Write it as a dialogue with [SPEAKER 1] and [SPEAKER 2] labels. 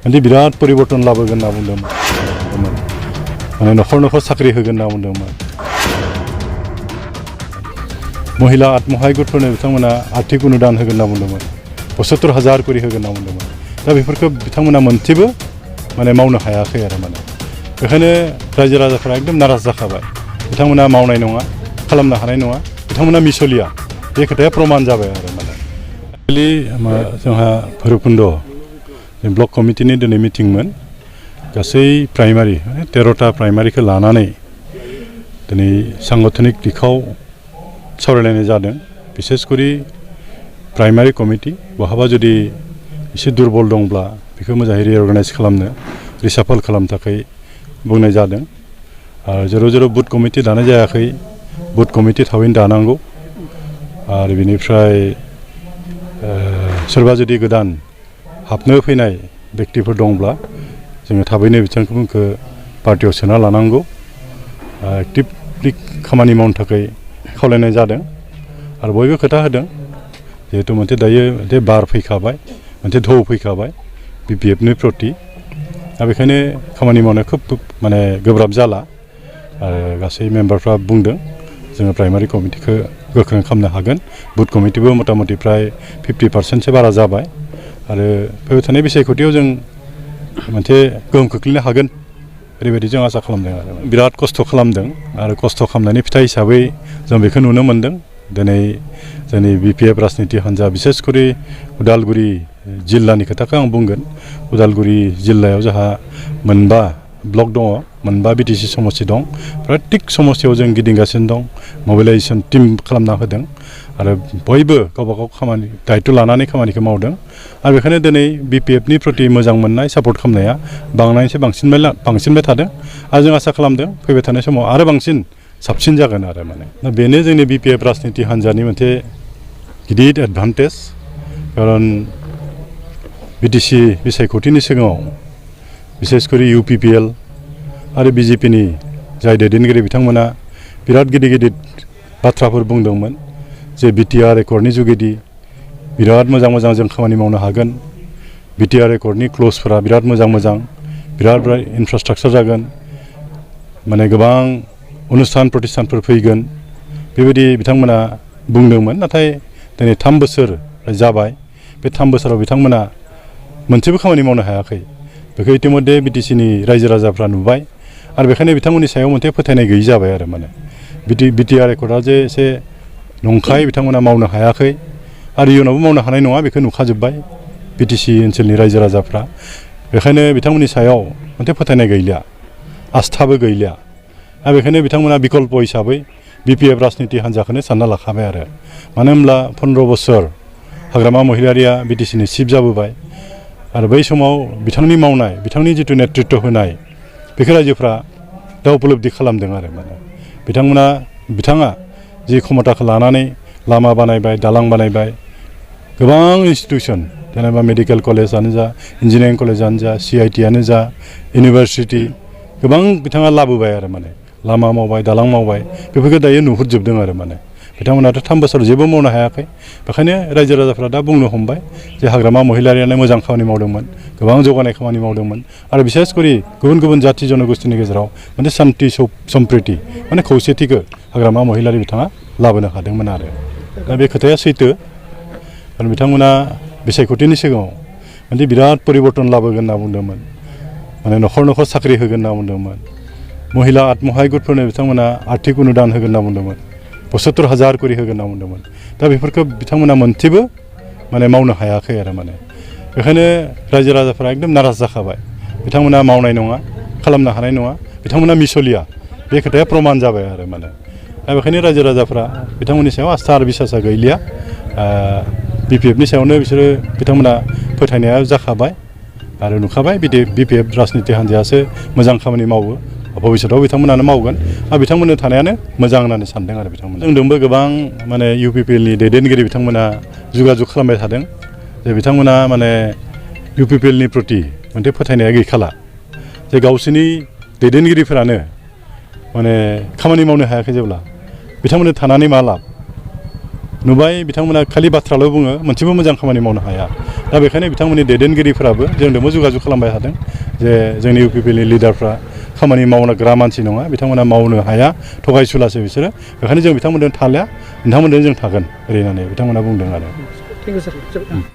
[SPEAKER 1] माने बिराद परिवर्तन लाबोगोन होनना बुंदोंमोन माने न'खर न'खर साख्रि होगोन होनना बुंदोंमोन महिला आत्महाय गुटफोरनो बिथांमोना आर्थिक अनुदान होगोन होनना बुंदोंमोन 75,000 कोटी होगोन होनना बुंदोंमोन दा बेफोरखौ बिथांमोना मोनसेबो माने मावनो हायाखै आरो माने बेखायनो रायजो राजाफोरा एकदम नाराज जाखाबाय बिथांमोना मावनाय नङा खालामनो हानाय नङा बिथांमोना मिसलिया बे खोथाया प्रमान जाबाय आरो माने जोंहा भैरबकुन्द ब्लक कमिटिनि दिनै मिटिंमोन गासै प्राइमारि 13टा प्राइमारिखौ लानानै दिनै सांगठनिक दिखाव सावरायलायनाय जादों बिसेसकरि प्राइमारि कमिटि बहाबा जुदि एसे दुरबल दंब्ला बेखौ मोजाङै रिअर्गानाइज खालामनो रिसाफल खालामनो थाखाय बुंनाय जादों आरो जेराव जेराव बुथ कमिटि दानाय जायाखै बुथ कमिटि थाबैनो दानांगौ आरो बिनिफ्राय सोरबा जुदि गोदान हाबनो फैनाय व्यक्तिफोर दंब्ला जोङो थाबैनो बिथांमोनखौ पार्टियाव सोना लानांगौ एक्टिभलि खामानि मावनो थाखाय खावलायनाय जादों आरो बयबो खोथा होदों जिहेतु मोनसे दायो मोनसे बार फैखाबाय मोनसे ढौ फैखाबाय बिपिएफनि प्रति दा बेखायनो खामानि मावनो खोब माने गोब्राब जाला आरो गासै मेम्बारफ्रा बुंदों जोङो प्राइमारि कमिटिखौ गोख्रों खालामनो हागोन बुथ कमिटिबो मथा मथि प्राय 50% बारा जाबाय आरो फैबाय थानाय बिसायख'थियाव जों मोनसे गोहोम खोख्लैनो हागोन ओरैबायदि जों आसा खालामदों आरो बिराद खस्थ' खालामदों आरो खस्थ' खालामनायनि फिथाइ हिसाबै जों बेखौ नुनो मोन्दों दिनै जोंनि बिपिएफ राजनिति हान्जा बिसेसकरि उदालगुरि जिल्लानि खोथाखौ आं बुंगोन उदालगुरि जिल्लायाव जोंहा मोनबा ब्लक दङ मोनबा बिटिसि समस्ति दं प्रत्येक समस्तियाव जों गिदिंगासिनो दं मबिलाइजेसन टिम खालामना होदों आरो बयबो गावबा गाव खामानि दायित्व लानानै खामानिखौ मावदों आरो बेखायनो दिनै बिपिएफनि प्रति मोजां मोननाय सापर्ट खालामनाया बांनायनिफ्राय बांसिनबाय थादों आरो जों आसा खालामदों फैबाय थानाय समाव आरो बांसिन साबसिन जागोन आरो माने दा बेनो जोंनि बिपिएफ राजनिति हान्जानि मोनसे गिदिर एडभान्टेज खारन बिटिसि बिसायख'थिनि सिगाङाव बिसेसकरि इउपिपिएल आरो बिजेपिनि जाय दैदेनगिरि बिथांमोना बिराद गिदिर गिदिर बाथ्राफोर बुंदोंमोन जे बिटिआर एकर्डनि जुगेदि बिराद मोजां मोजां जों खामानि मावनो हागोन बिटिआर एकर्डनि क्लजफोरा बिराद मोजां बिराद इनफ्रास्ट्राक्चार जागोन माने गोबां अनुस्थान प्रतिष्ठानफोर फैगोन बेबायदि बिथांमोना बुंदोंमोन नाथाय दिनै 3 बोसोर जाबाय बे 3 बोसोराव बिथांमोना मोनसेबो खामानि मावनो हायाखै बेखौ इतिमध्य बिटिसिनि रायजो राजाफ्रा नुबाय आरो बेखायनो बिथांमोननि सायाव मोनसे फोथायनाय गैयि जाबाय आरो माने बिटिआर एकर्डआ जे एसे नंखाय बिथांमोना मावनो हायाखै आरो इयुनावबो मावनो हानाय नङा बेखौ नुखाजोब्बाय बिटिसि ओनसोलनि रायजो राजाफ्रा बेखायनो बिथांमोननि सायाव मोनसे फोथायनाय गैलिया आस्थाबो गैलिया आरो बेखायनो बिथांमोना बिकल्प हिसाबै बिपिएफ राजनिति हान्जाखौनो सानना लाखाबाय आरो मानो होनब्ला 15 बोसोर हाग्रामा महिलारिया बिटिसिनि चिफ जाबोबाय आरो बै समाव बिथांनि मावनाय बिथांनि जिथु नेतृत्व होनाय बेखौ रायजोफ्रा दा उपलब्धि खालामदों आरो माने बिथाङा जि क्षमताखौ लानानै लामा बानायबाय दालां बानायबाय गोबां इन्स्टिटिउसन जेनेबा मेडिकेल कलेजानो जा इन्जिनियारिं कलेजानो जा CITआनो जा इउनिभार्सिटि गोबां बिथाङा लाबोबाय आरो माने लामा मावबाय दालां मावबाय बेफोरखौ दायो नुहुरजोबदों आरो माने बिथांमोनाथ' 3 बोसोर जेबो मावनो हायाखै बेखायनो रायजो राजाफ्रा दा बुंनो हमबाय जे हाग्रामा महिलारियानो मोजां खामानि मावदोंमोन गोबां जौगानाय खामानि मावदोंमोन आरो बिसेसकरि गुबुन गुबुन जाथि जनगोष्ठीनि गेजेराव मोनसे शान्ति सम्प्रिति माने खौसेथिखौ हाग्रामा महिलारि बिथाङा लाबोनो हादोंमोन आरो दा बे खोथाया सैथो आरो बिथांमोना बिसायख'थिनि सिगाङाव मोनसे बिराद परिवर्तन लाबोगोन होनना बुंदोंमोन माने न'खर न'खर साख्रि होगोन होनना बुंदोंमोन महिला आत्महाय गुटफोरनो बिथांमोना आर्थिक अनुदान होगोन होनना बुंदोंमोन 75,000 कोटी होगोन होनना बुंदोंमोन दा बेफोरखौ बिथांमोना मोनसेबो माने मावनो हायाखै आरो माने बेखायनो रायजो राजाफोरा एकदम नाराज जाखाबाय बिथांमोना मावनाय नङा खालामनो हानाय नङा बिथांमोना मिसलिया बे खोथाया प्रमान जाबाय आरो माने दा बेखायनो रायजो राजाफ्रा बिथांमोननि सायाव आस्था आरो बिसासा गैलिया बिपिएफनि सायावनो बिसोरो बिथांमोना फोथायनाया जाखाबाय आरो नुखाबाय बिपिएफ राजनिति हान्जायासो मोजां खामानि मावो भबिष्यतआव बिथांमोनानो मावगोन आरो बिथांमोननो थानायानो मोजां होननानै सानदों आरो बिथांमोना जोंजोंबो गोबां माने इउपिपिएलनि दैदेनगिरि बिथांमोना जगाजग खालामबाय थादों जे बिथांमोना माने इउपिपिएलनि प्रति मोनसे फोथायनाया गैखाला जे गावसोरनि दैदेनगिरिफोरानो माने खामानि मावनो हायाखै जेब्ला बिथांमोननो थानानै मा लाब नुबाय बिथांमोना खालि बाथ्राल' बुङो मोनसेबो मोजां खामानि मावनो हाया दा बेखायनो बिथांमोननि दैदेनगिरिफोराबो जोंजोंबो जगाजग खालामबाय थादों जे जोंनि इउपिपिएलनि लिडारफ्रा खामानि मावग्रा मानसि नङा बिथांमोना मावनो हाया थगायसुलासो बिसोरो बेखायनो जों बिथांमोनजों थालिया बिथांमोनजों जों थागोन ओरै होननानै बिथांमोना बुंदों आरो
[SPEAKER 2] थेंक इउ सार